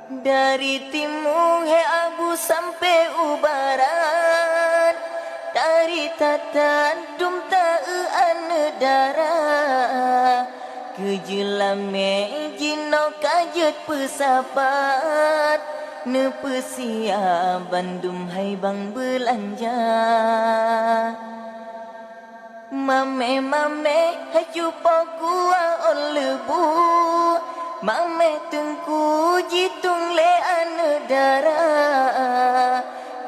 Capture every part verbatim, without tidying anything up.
Dari timu he Abu sampai u barat, dari tatan dum ta-eu aneuk dara. Keu jeulamé jinoe ka jeuet peusapat, neupeusiab bandum hai bang beulanja. Mamé-mamé hai cupo kuah ôn leubu, mamé teungku jitueng lé aneuk dara.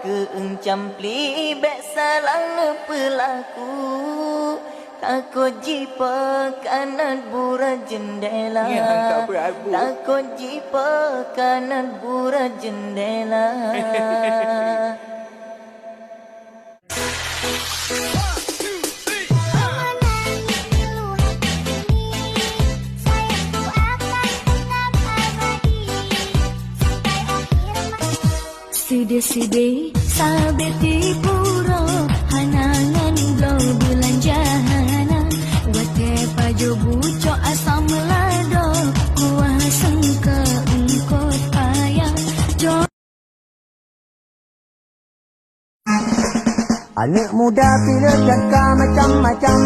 Keu euncam pli bék salah neupeulaku, takot jipeukanan burat jeundela. Nyan ka beuabu. Takot jipeukanan burat jeundela. Sideh-sideh sabe tipu roh, hana ngon bloe beulanja hana. Watée pajoh bucok asam lado, kuah seungkot eungkot paya. Jo- Aneuk muda pileue that ka macam-macam,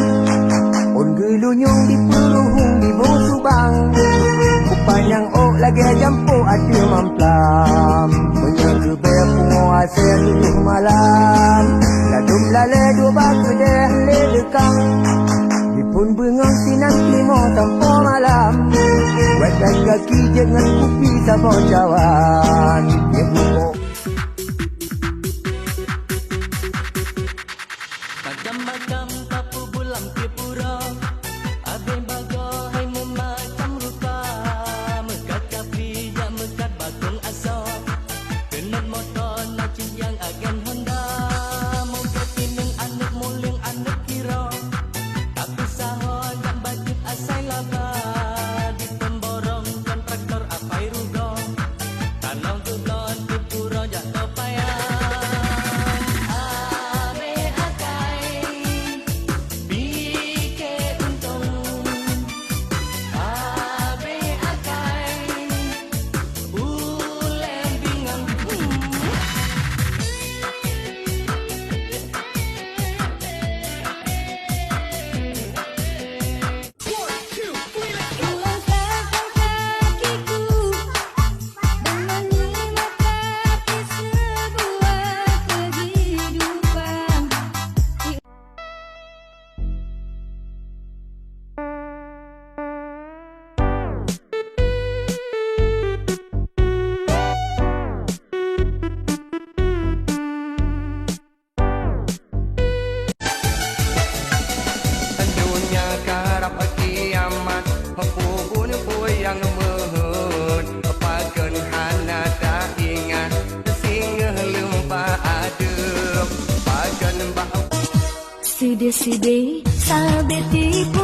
ôn geulunyueng dipeuruhueng diboh subang. Kupanyang ôk lagée jampôk ateueh mamplam. Meunyoe geubée pungoh asée tujoh malam, ladôm lalée dua bak keudeh lé leukang. Diphon beungoh sinan timoh sampoe malam. Wet dan gaki jeuet ngon kupi saboh cawan. Nyang bukôk Macam-macam tapeubulam tiep uroe, abéh bagoe hai meumacam rupa. Meukat kapli jak meukat bakong asoe, keuneuk moto na cit nyang agen Honda. Mungken pineung aneuk muleung aneuk kiroe, tapi saho jak bacut asai laba. Di pemborong kontraktor apai rugoe. Tanoh geubloe teupuro jak topayang. Abéh akai pike untông. Abéh akai ulée bingong. Donya karab kiamat, peue bunoe peue nyang meuheuet, pakon hana taingat, singoh lom bak adeueng, pakon bak Sideh-sideh sabe tipu